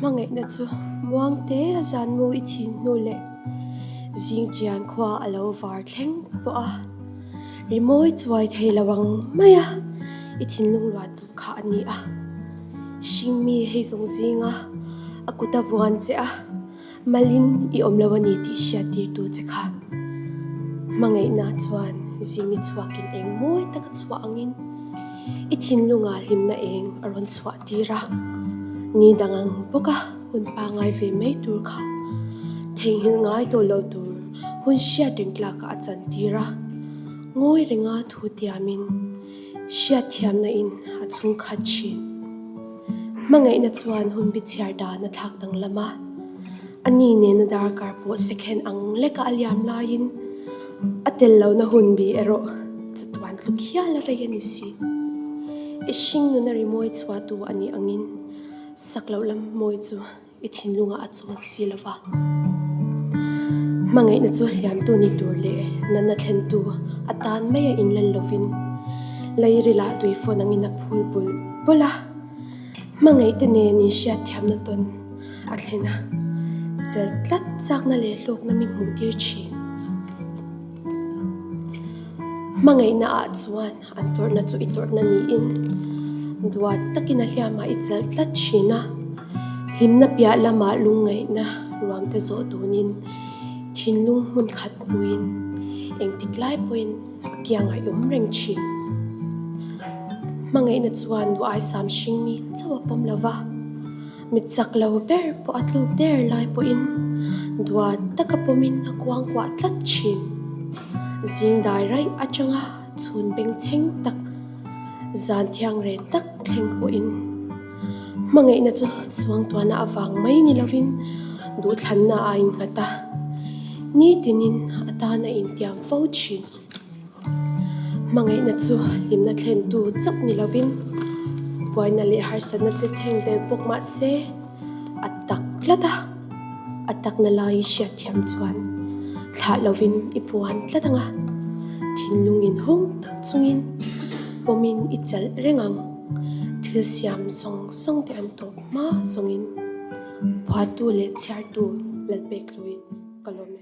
Hmangaihna chu muang te a zan mu i chhin hnu leh zing chian khua a lo var thleng pawh a, rimawi chuai thei lo ang mai a i thinlung luah tu kha a ni a. Hringmi hei zawng zinga a kut a vuan che a, Malin i awm lo a ni tih hriat tirtu che kha. Hmangaihna chuan zing ni chhuakin eng mawi taka chhuah angin i thinlungah hlimna eng a rawn chhuah tir a. Ni dang ang bawka hun pangai ve mai tur kha theihnghilh ngai tawh lo tur hun hriat reng tlakah a chan tir a. Ngawi renga thu tiamin hriatthiamna in a chhungkhat thin. Hmangaihna chuan hun bichhiar dan a thlak danglam a, a ni nena darkar pawh second ang leka a liam laiin a tel lohna hun bi erawh chatuan tluk hial a rei a ni si. I hring nuna rimawi chhuahtu a nih angin sak loh lam mawi chu I thinlungah a chawl si lo va. Hmangaihna chu hliamtu ni tur leh natna thlentu atan mai a inlan lovin leirilah tui fawn angin a phul bulh bulh a. Hmangaihte nen inhriatthiamna tawn a thlen a, chel tlat chakna leh hlawkna mi hmuhtir thin. Hmangaihna ah chuan An tawrhna chu i tawrhna niin duat takin a hliamah i chelh tlat thin a, hlimna piah lamah lungngaihna ruamte zawh dunin thinlung hmun khat puiin engtik lai pawhin a kiangah i awm reng thin. Hmangaihna chuan duh aisam hring mi chauh a pawm lo va, mi chak lo ber pawh a tluk der lai pawhin duat taka pawmin a kuangkuah tlat thin. Zing dai raih atanga. Chhun bengchheng tak, zan thiang reh tak thleng pawhin hmangaihna chu chhuangtuahna avang mai ni lovin duhthlanna a innghat a, nitinin a tan a intiam fo thin. Hmangaihna chu hlimna thlentu chauh ni lovin buaina leh harsatna te thleng vel bawk mah se a tak tlat a, a takna lai i hriatthiam chuan thlah lovin i puan tlat ang a, thinlung inhawng tak chungin pawmin i chalh reng ang. Thil siam zawng zawng te an tawp hma zawngin phuahtu leh chhiartu Lalpekhlui ka lawm e.